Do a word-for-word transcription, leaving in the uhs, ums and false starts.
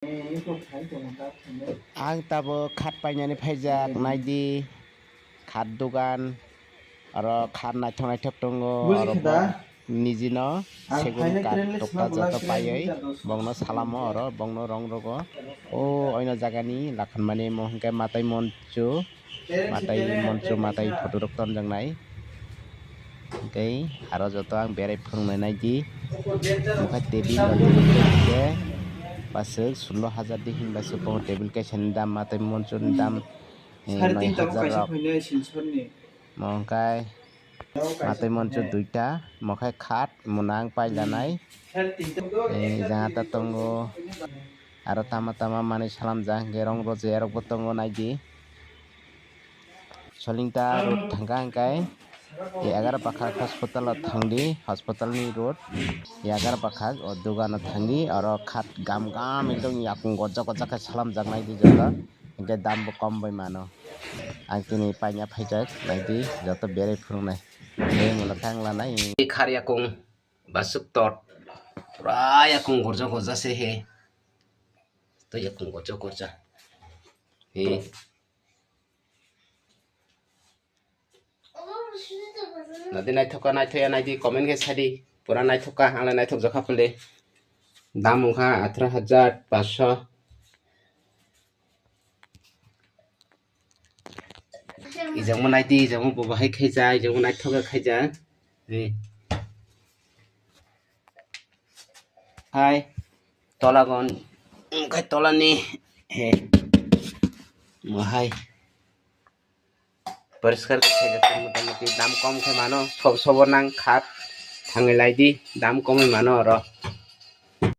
Ang tabuk khat painani phaijak, naidi khat dogan, oro khat naithok naithok tongo, oro bo nijino segun khat tokta joto paiwi bongno salamo, oro bongno rong rogo. O oino jagani lakhanmani mo hwnkhe Matai Monchu. Matai Monchu, Matai photo rok tonjaknai. Tei aro joto ang berai phwrwngnai naidi. Omo khe table rok khe baswk sullo hajar di hinba se tongo table kaisa ni dam, Matai Monchu ni dam, eh, noi hajar rok. Mo hwnkhe Matai Monchu duita, mo khe khat, mo nang pailanai. Eh, jang ta tongo. Aro tama tama manwi salamjak, hwnkhe rong rojak rokbo tongo naidi. Solingta road thangkha hwnkhe, e egar bakhak hospital o thangdi, hospital ni road, e egar bakhak o dogan o thangdi, oro khat gam gam ekdom yakung gojak gojak khe salamjak naidi joto, hwnkhe dam bo kom bai mano. Ang tini paina phaijak, naidi joto berai phwrwngnai. Tei mwnakha ang lanai. Khar yakung baswk tot. Pura yakung gorja gorja se he. To yakung gorja gorja. He. Nadi naithok kha, naithok ya naidi, comment khe sadi. Pura naithok kha, ang le naithok jakha phunde. Dam wngkha atharo hajar paanso. Ijangmo naidi, ijangmo bo bahai khaijak, ijangmo naithok khe khaijak. Ni. Hai, tola gon, khai tola ni, he, mo hai. Poriskar khe khaijak, motamuti dam kom khe mano, sob sobo nang khat, thangwi lai di, dam komwi mano oro.